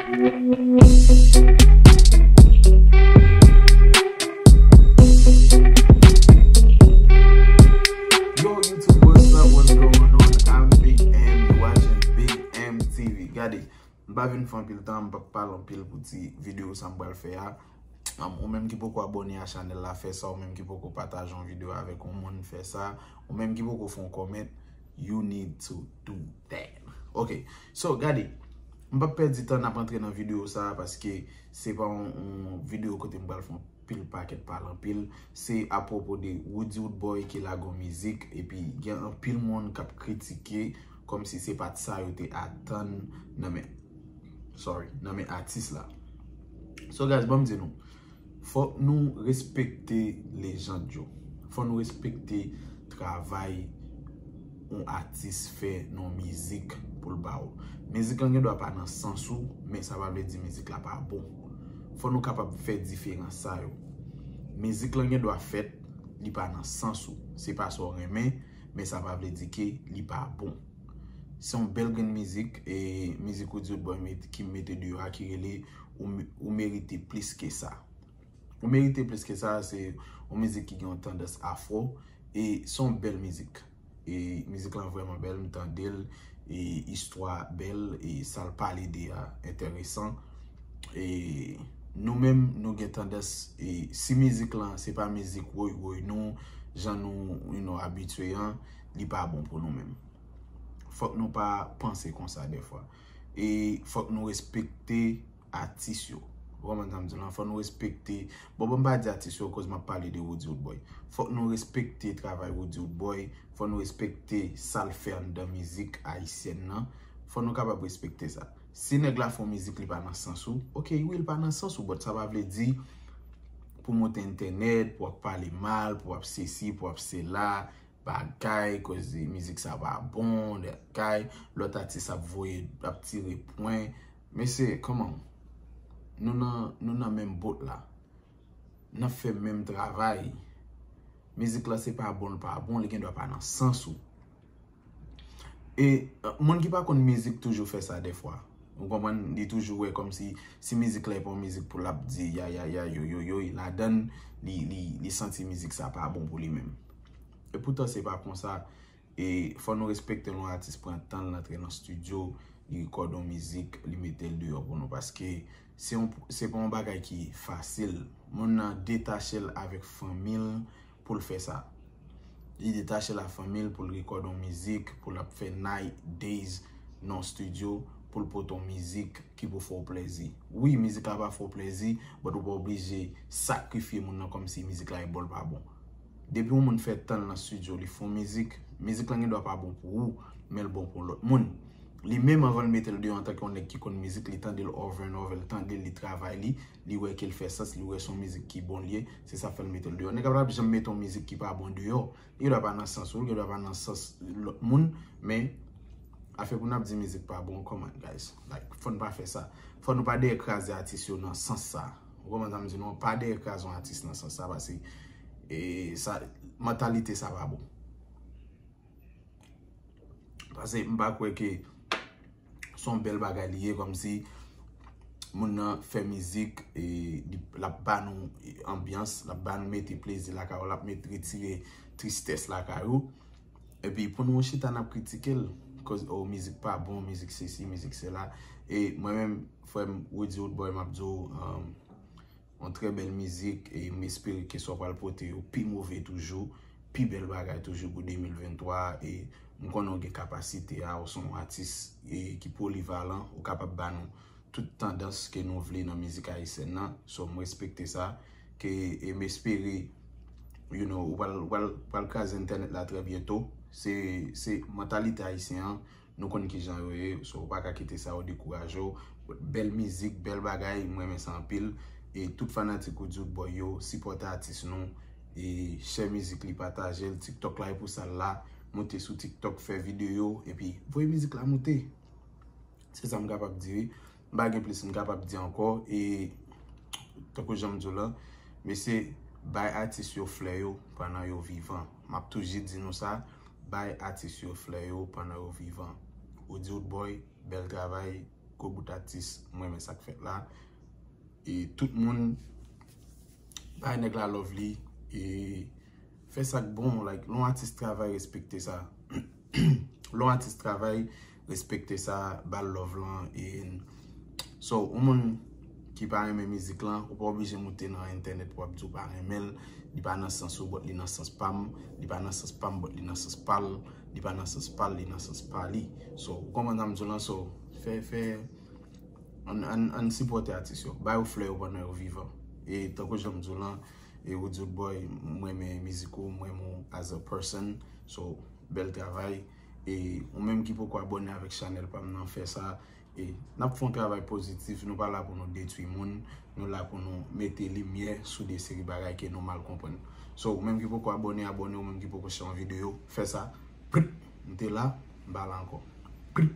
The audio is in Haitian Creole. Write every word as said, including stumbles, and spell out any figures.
Yo, YouTube, what's up? What's going on? I'm Big M. You watching Big M T V. Gade, m pa vin fè anpil tan, m p ap pale anpil pou ti videyo sa m pral fè a. Um, ou menm ki poko abòne a chanèl la, fè sa. Ou menm ki poko pataje yon videyo avèk yon moun, fè sa. Ou menm ki poko fè yon comment, you need to do that. Ok, so gade, m p ap pèdi tan, n ap antre nan videyo sa a, paske se pa yon, yon videyo kote m pral fè yon pil pakèt pale anpil. Se apwopo de Roody Roodboy ki lage yon mizik, epi gen anpil moun k ap kritike kòmsi se pa t sa yo te atann nan men, sorry, nan men atis la. So guys, ban m di nou, fòk nou respekte lejand yo. Fòk nou respekte travay yon atis fè nan yon mizik pou l ba ou. Mizik lan gen dwa pa nan sans ou, men sa pa vle di mizik la pa bon. Fò nou kapab fè diferans sa yo. Mizik lan gen dwa fèt, li pa nan sans ou. Se pa sa w renmen, men sa pa vle di ke li pa bon. Se yon bèl grenn mizik, e mizik Roody Roodboy met, ki mete deyò a, ki rele ou, ou merite plis ke sa. Ou merite plis ke sa, se yon mizik ki gen yon tandans afro, e se yon bèl mizik. E mizik lan vrèman bèl, m tande l, e istwa bèl, e sa l pale de a enteresan. E nou menm, nou gen tandans, e si mizik lan, se pa mizik woy woy nou, jan nou, you know, abitye an, li pa bon pou nou menm. Fòk nou pa panse konsa dèfwa. E fòk nou respekte atis yo. Ou konprann sa m di w lan? Fò nou respekte. Bon, bon, m pa di atis yo, koz m ap pale de Roody Roodboy. Fòk nou respekte travay Roody Roodboy. Fò nou respekte sa l fè anndan mizik ayisyèn nan. Fò nou kapab respekte sa. Si nèg la fè yon mizik, li pa nan sans ou, ok, wi, li pa nan sans ou, but sa pa vle di pou w monte entènèt, pou w ap pale mal, pou w ap sesi, pou w ap sela, bagay, koz mizik sa pa bon, bagay, lòt atis ap voye, ap tire pwen. Mesye, kòman? Nou nan, nou nan menm boat la. N ap fè menm travay. Mizik la se pa bon, l pa bon, li gen dwa pa nan sans ou. E, euh, moun ki pa konn mizik toujou fè sa dèfwa. Ou konprann? Li toujou wè kòmsi, si mizik la e pa yon mizik pou l ap di ya, ya, ya, yo, yo, yo, ladan l, li, li, li santi mizik sa pa bon pou li menm. E poutan se pa konsa. E fò nou respekte lè yon atis pran tan l antre nan estidyo, li rekòde yon mizik, li mete l deyò pou nou, paske se yon, se pa yon bagay ki fasil. Moun nan detache l avèk fanmi l pou l fè sa. Li detache l ak fanmi l pou l rekòde yon mizik, pou l ap fè night, days nan estidyo, pou l pote yon mizik ki pou fè w plezi. Wi, mizik la pa fè w plezi, but ou pa oblije sakrifye moun nan kòmsi mizik la e bon, l pa bon. Depi yon moun fè tan l nan estidyo, li fè yon mizik, mizik lan gen dwa pa bon pou ou, men l bon pou yon lòt moun. Li menm, anvan l mete l deyò antanke yon nèg ki konn mizik, li tande l over and over, l tande l, li travay li, li wè ke l fè sans, li wè se yon mizik ki bon l ye, se sa fè l mete l deyò. Nèg la p ap janm mete yon mizik ki pa bon deyò. Li gen dwa pa nan sans ou, li gen dwa pa nan sans lòt moun, men afè pou n ap di mizik pa bon, come on, guys. Like, fò n pa fè sa. Fò nou pa dèyè kraze atis yo nan sans sa. Ou konprann sa m di nou? Pa dèyè kraze yon atis nan sans sa, paske, e, sa, mantalite sa pa bon. Paske m pa kwè ke se yon bèl bagay li ye, kòmsi moun nan fè mizik, e, li, l ap ba nou, e, anbyans, l ap ba nou mete plezi lakay ou, l ap met, retire tristès lakay ou. Epi pou nou chita n ap kritike l, koz, oh, mizik pa bon, mizik sesi, mizik sela. E mwen menm, frè m, Roody Roodboy, m ap di w, um, yon trè bèl mizik, e m espere ke sa w pral pote yo pi move toujou, pi bèl bagay toujou pou de mil venntwa a, e m konnen w gen kapasite a, ou se yon atis, e ki polivalan, ou kapab ba nou tout tandans ke nou vle nan mizik ayisyèn nan. So, m respekte sa, ke, e m espere, you know, ou pral, ou pral, pral kraze entènèt la trè byento. Se, se mantalite ayisyen an, nou konn kijan yo ye, so ou pa ka kite sa yo dekouraje w. Bèl mizik, bèl bagay, m renmen sa anpil. E tout fanatik Roody Roodboy yo, sipòte atis nou. E share mizik li, pataje l, TikTok la e pou sa l la. Moute sou TikTok, fè videyo, epi voye mizik la moute. Se sa m kapab di wi. M pa gen plis m kapab di ankò. E tankou jan m di w lan, mesye, bay atis yo flè yo pandan yo vivan. M ap toujou di nou sa, bay atis yo flè yo pandan yo vivan. Roody Roodboy, bèl travay, gwo bout atis, mwen renmen sa k fèt la. E tout moun bay nèg la love li, e fè sa k bon, like, lè yon atis travay, respekte sa. Lè yon atis travay, respekte sa, ba l love lan, e so, yon moun ki pa renmen mizik lan, ou pa oblije moute nan entènèt pou w ap di w pa renmen l, li pa nan sans ou, but li nan sans pa m, li pa nan sans pa m, but li nan sans pa l, li pa nan sans pa l, li nan sans pa li. So, ou konprann sa m di w lan, so, fè, fè, ann, ann, ann sipòte atis yo, ba yo flè yo pandan yo vivan. E tankou jan m di w lan, e Woodwood Boy, mwen renmen mizik ou, mwen renmen w as a person, so, bèl travay. E ou menm ki poko abòne avèk chanèl pa m nan, fè sa. E n ap fè yon travay pozitif, nou pa la pou nou detwi moun, nou la pou nou mete limyè sou de seri bagay ke nou mal konprann. So, ou menm ki poko abòne, abòne, ou menm ki poko share yon videyo, fè sa. Prit, m te la, m pa la ankò. Prit.